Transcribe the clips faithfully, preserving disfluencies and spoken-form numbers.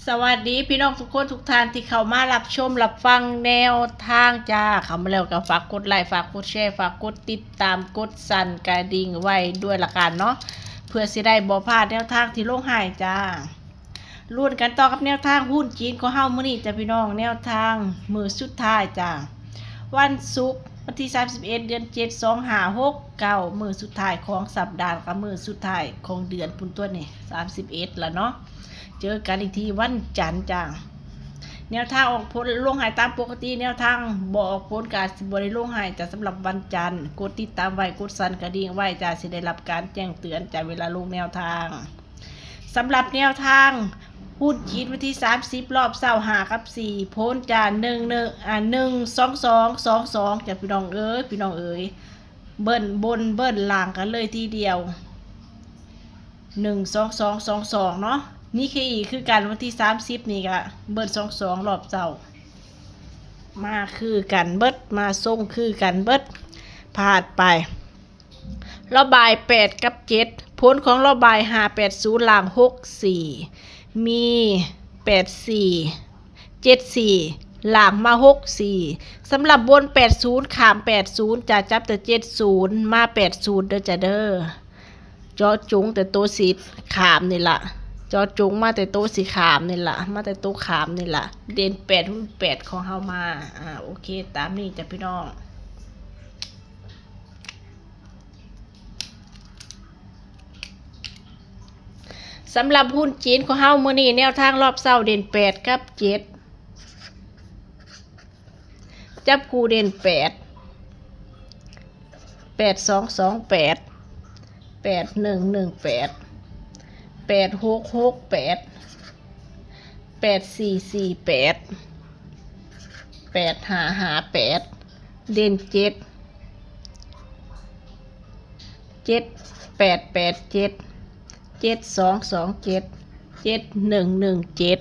สวัสดีพี่น้องทุกคนทุกท่านที่เข้ามารับชมรับฟังแนวทางจ้า เข้ามาแล้วก็ฝากกดไลค์ ฝากกดแชร์ ฝากกดติดตาม กดสั่นกระดิ่งไว้ด้วยละกันเนาะ เพื่อสิได้บ่พลาดแนวทางที่ลงให้จ้า ลุ้นกันต่อกับแนวทางหุ้นจีนของเฮามื้อนี้จ้ะพี่น้อง แนวทางมื้อสุดท้ายจ้า วันศุกร์วันที่สามสิบเอ็ด เดือนเจ็ด สองห้าหกเก้า มื้อสุดท้ายของสัปดาห์กับมื้อสุดท้ายของเดือนพุ้นตัวนี้ สามสิบเอ็ด แล้วเนาะ เจอกันอีกทีวันจันทร์จ้า แนวทางออกผลลงให้ตามปกติ แนวทางบ่ออกผลก็อาจสิบ่ได้ลงให้จ้า สำหรับวันจันทร์ กดติดตามไว้ กดสั่นกระดิ่งไว้จ้า สิได้รับการแจ้งเตือนจ้า เวลาลงแนวทาง สำหรับแนวทางหุ้นจีนวันที่สามสิบ รอบเช้า ห้า กับ สี่ ผลจ้า หนึ่ง หนึ่ง อ่า หนึ่ง สอง สอง สอง สอง จ้า พี่น้องเอ้ย พี่น้องเอ้ย เบิ้ลบนเบิ้ลล่างกันเลยทีเดียว หนึ่ง สอง สอง สอง สอง เนาะ นี่คืออีกคือกันวันที่สามสิบนี่ก็เบิ้ล สอง สอง รอบเช้า มาคือกันเบิด มาส่งคือกันเบิด พลาดไป ระบาย แปด กับ เจ็ด ผลของระบาย ห้า แปด ศูนย์ ล่าง หก สี่ มี แปด สี่ เจ็ด สี่ ล่างมา หก สี่ สำหรับบน แปด ศูนย์ ข้าม แปด ศูนย์ จะจับแต่ เจ็ด ศูนย์ มา แปด ศูนย์ เด้อจ้าเด้อ เจาะจงแต่ตัวสิขามนี่ละ เจาะจงมาแต่ตัวสิขามนี่ละ มาแต่ตัวขามนี่ละ เด่น แปด หุ้น แปด ของเฮามา อ่า โอเค ตามนี้จ้ะพี่น้อง สำหรับหุ้นจีนของเฮามื้อนี้แนวทางรอบเช้าเด่น แปด กับ เจ็ด จับคู่เด่น แปด แปด สอง สอง แปด แปด หนึ่ง หนึ่ง แปด แปด หก หก แปด แปด สี่ สี่ แปด แปด ห้า ห้า แปด เด่น เจ็ด เจ็ด แปด แปด เจ็ด เจ็ด สอง สอง เจ็ด เจ็ด หนึ่ง หนึ่ง เจ็ด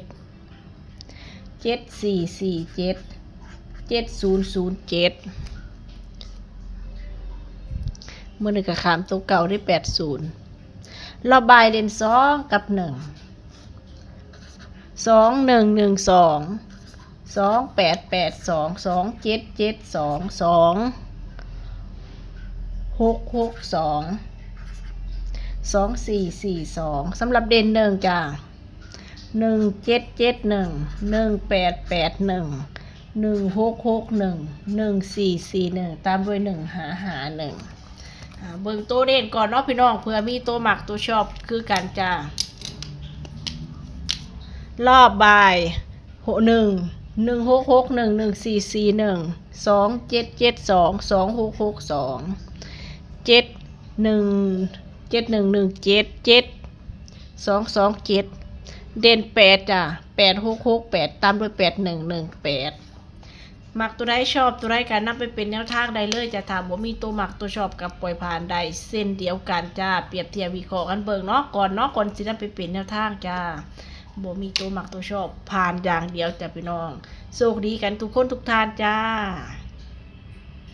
เจ็ด สี่ สี่ เจ็ด เจ็ด ศูนย์ ศูนย์ เจ็ด มื้อนี้ก็ข้ามตัวเก่าได้ แปด ศูนย์ ระบายเด่น สอง กับ หนึ่ง สอง หนึ่ง หนึ่ง สอง สอง แปด แปด สอง สอง เจ็ด เจ็ด สอง สอง หก หก สอง สอง สี่ สี่ สอง สำหรับเด่น หนึ่ง จ้า หนึ่ง เจ็ด เจ็ด หนึ่ง หนึ่ง แปด แปด หนึ่ง หนึ่ง หก หก หนึ่ง หนึ่ง สี่ สี่ หนึ่ง ตามด้วย หนึ่ง ห้า ห้า หนึ่ง อ่า เบิ่งตัวเด่นก่อนเนาะพี่น้อง เผื่อมีตัวมักตัวชอบคือกันจ้า รอบบ่าย หก หนึ่ง หนึ่ง หก หก หนึ่ง หนึ่ง สี่ สี่ หนึ่ง สอง เจ็ด เจ็ด สอง สอง หก หก สอง เจ็ด หนึ่ง เจ็ด หนึ่ง หนึ่ง เจ็ด เจ็ด สอง สอง เจ็ด เด่น แปด จ้ะ แปด หก หก แปด ตามด้วย แปด หนึ่ง หนึ่ง แปด มักตัวใดชอบตัวใดก็นำไปเป็นแนวทางได้เลยจ้ะ ถ้าบ่มีตัวมักตัวชอบก็ปล่อยผ่านได้เช่นเดียวกันจ้า เปรียบเทียบวิเคราะห์กันเบิ่งเนาะ ก่อนเนาะ ก่อนสินำไปเป็นแนวทางจ้า บ่มีตัวมักตัวชอบ ผ่านอย่างเดียวจ้ะพี่น้อง โชคดีกันทุกคนทุกท่านจ้า